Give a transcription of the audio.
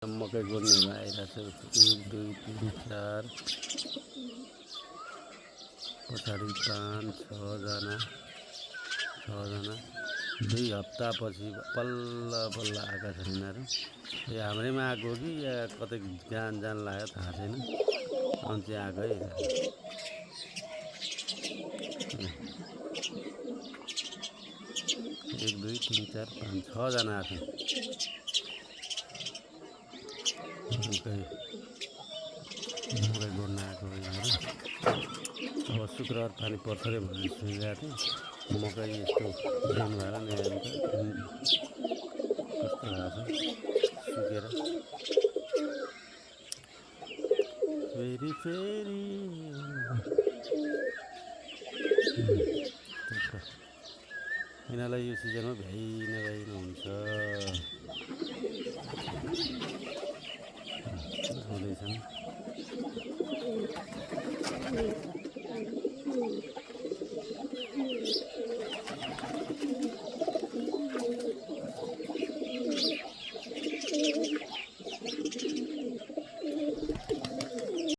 मकै गोड्नेमा आइरहेको छ 1 2 3 4 पछाडि 5 6 जना 2 हप्तापछि बल्ल बल्ल आएका छन् यिनीहरू। यो हाम्रैमा आएको हो कि या कतै जान लाग्यो थाहा छैन। अनि चाहिँ आएको है 1 2 3 4 5 6 जना आएको मकै गोड्न आएको हो यिनीहरू। अब शुक्रबार पानी पर्छ अरे भनेर सुनिरहेको थिएँ। मकै यस्तो डेन भएर नि अन्त कस्तो भएको छ सुकेर। फेरि फेरि यिनीहरूलाई यो सिजनमा भ्याइ नभ्याइ हुन्छ आउँदैछन्।